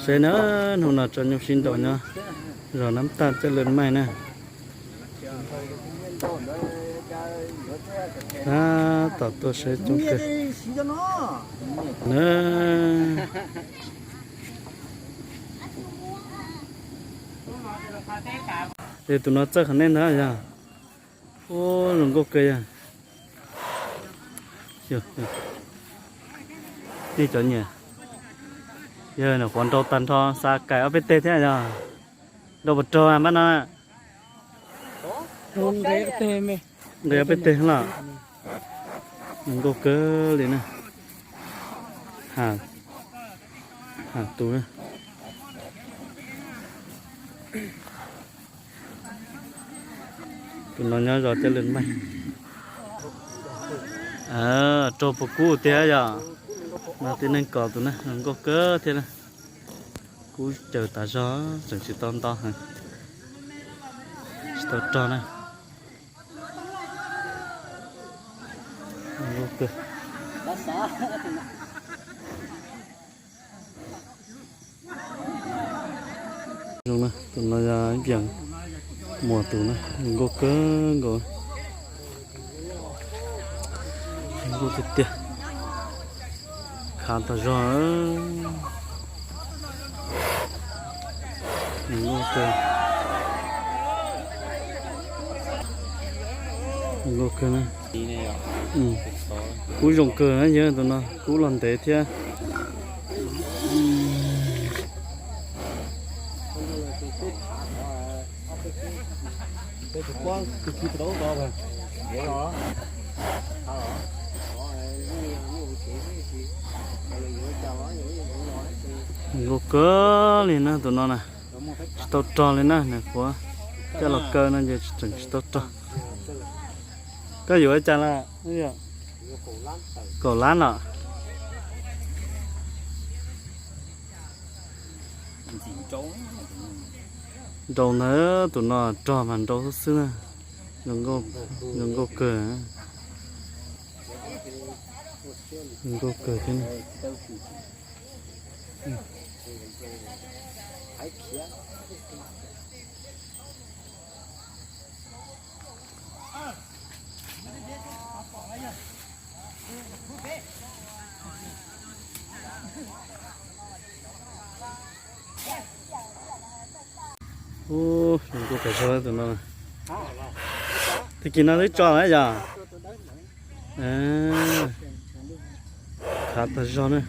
Saib na, hnub no tso nyuj sib nraus nyob zos Nab Taj Caj Lwm Maij na. Tab tom tuaj saib coob kawg na. Es tus no txawj qhov nej ntag yog. Ua zoo nkauj kawg yog. Nej cov nyiam, yog nyuam qhuav nrau tag nrho xa kais ob peb teg thiab yog. Nrau puas raug npab no? Nqis ob peb teg los. Zoo nkauj kawg li na. Ha, ha tus na. Tus no nyob zos Caj Lwm Maij. Raug puas kub tiag yog. No tib neeg kos tus na, zoo nkauj kawg thiab na. Kub caws tas zog, tseem tsis tau nto heev, tsis tau rog na. Zoo na, tus no yog ib yam muas tus na, zoo nkauj kawg nkaus. Zoo nkauj tiag tiag. Khav tas zog. Zoo nkauj kawg. Zoo nkauj kawg na. Kub zoo kawg na yog tus no, kub los ntev thiab. Zoo nkauj kawg li na tus no na. Tsis tau rog li na, nws kuv coj los kaw no ces tseem tsis tau rog. Koj yuav ua cas lawm? Kaum lab los. Nrau ntawd tus no rog mas nrau xwb xwb na. Zoo nkauj kawg. Zoo nkauj kawg thiab. Ub, zoo nkauj tas zog tus no. Tag kis no twb tso lawm yog. Khav tas zog na.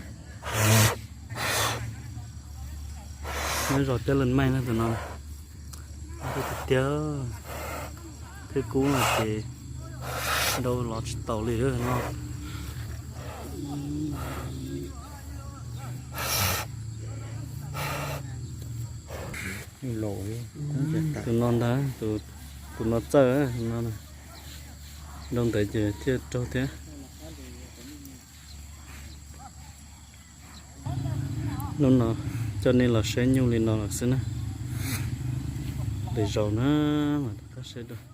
Nyob zos Caj Lwm Maij na tus no. Tiag tiag, thiab kub no ces nrau los tsis taus li no. Tus no ntag, tus no txawj no. Nrau ntawd ces thiaj raug thiab. Hnub no coj nej los saib nyuj li no lawm xwb na. Lwm zaus na, mam rov qab saib dua.